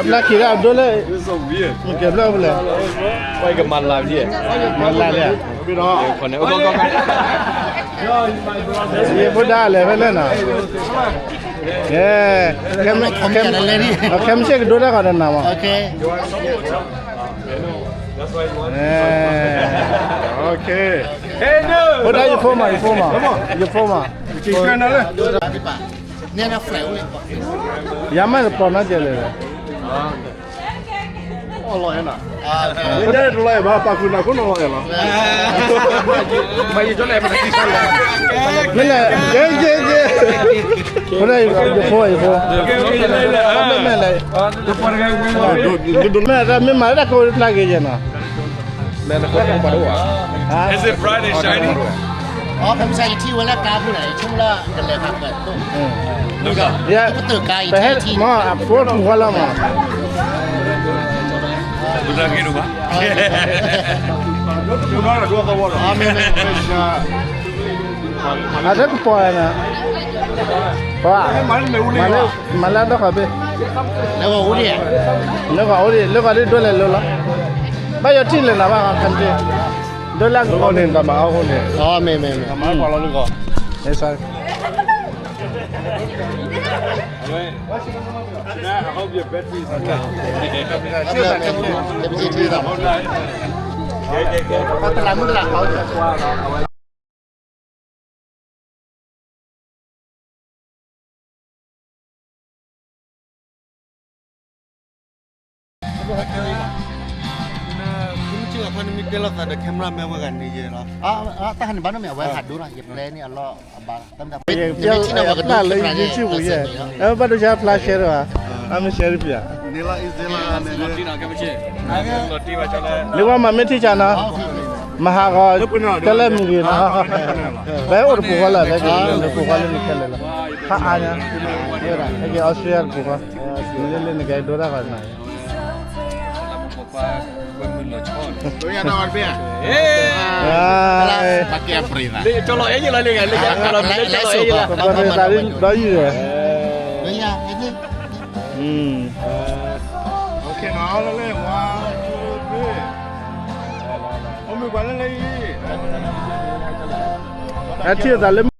အဘျါခံဂၤအဒိလၢ ကဲဘျါဖဲလဲၣ်, မၤလၢလံဧါ, ယဖိဒါလဲၣ်ဖဲလဲၣ်နီၤ, ခဲမုၢ်ဆ့ၣ်ကဒိတၢ်ဂီၤဒီးနၤမး, ဖိဒါယဖိမး ယဖိမး, ယဖိမး, ယမ့ၢ်တပိာ်နီတစဲးလဲၣ်, အလီၤအဲၣ်နီၤ, မ့ၢ်တလီၤအဲၣ်ဘၣ် ပာ်ဃုာ်နၤခိၣ်နီၤလီၤအဲၣ်လီၤ, မ့ၢ်လဲၣ်, ဖိဒါယဖိ ယဖိ, မ့ၢ်လဲၣ်, မ့ၢ်မၤတၢ်ကိးဖျါက့ၤယဲနီၤ, Is it bright and shiny? အဖဲမုၢ်ဆါယထံၣ်ဝဲလၢကါပူၤန့ၣ် ယဆိကမိၣ်လၢကလဲၤခးဃဲၤ, ပတၢၢ်ကါအံၤ ပဟဲမ့ၢ်အဖိပူၤဃီလီၤမး, အတကပီၤန့ၣ်, ပှၤ, မၤလၢဒီးဃီဘ့ၣ်, လၢဂီၤအိၣ်ဒံး, လၢဂီၤအိၣ်ဒံး လၢဂီၤဒ်ဒိလဲၤလိၤလီၤ, ဘၣ်ယထံၣ်လဲၤနၤဘၣ် ခါတ့ၢ်, ဒိလၢဂီၤန့ၣ် တမၤအီၣ်ဃိန့ၣ်, မ့ၢ်မ့ၢ်မ့ၢ်, မၤပှၤလီၤလၢဂီၤ, တလးမုၢ်တလးဃီ နမ့ၢ်တဲလီၤသးဒီး camera man ဝဲဂၤန့ၣ်ယဲလီၤ, တၢ်ဟးန့ၣ်ဘၣ်နီတမံၤ အဝဲဟးဒိနီၤ ယပျဲန့ၣ်အလီၢ်အဘၣ်, ယမ့ၢ်ထံၣ်နီၤ ပှၤကဒိ လၢ YouTube ပူၤယဲ, အဲ ဘၣ်ဒိဆါဖျါ share တဘၣ်, အမ့ၢ် share တပျး, လၢဝဲမၤမ့ၢ်ထံၣ်ဆါနီၤ, မၤဟးဂီၤ, တၢ်လၢမုၢ်ဂ့ၤနီၤ, ဖဲအိၣ်တပူၤဃီလၢ ဖဲက့ၤတပူၤဃီလၢနခဲလၢာ်လီၤ, ဟးအါညါ, ဟဲက့ၤ Australia တပူၤဃီ, နလၢလၢနကဲဒိတၢ်ဂီၤနၤ, ဒီးယံၤဒီး, အထံၣ်သးလၢ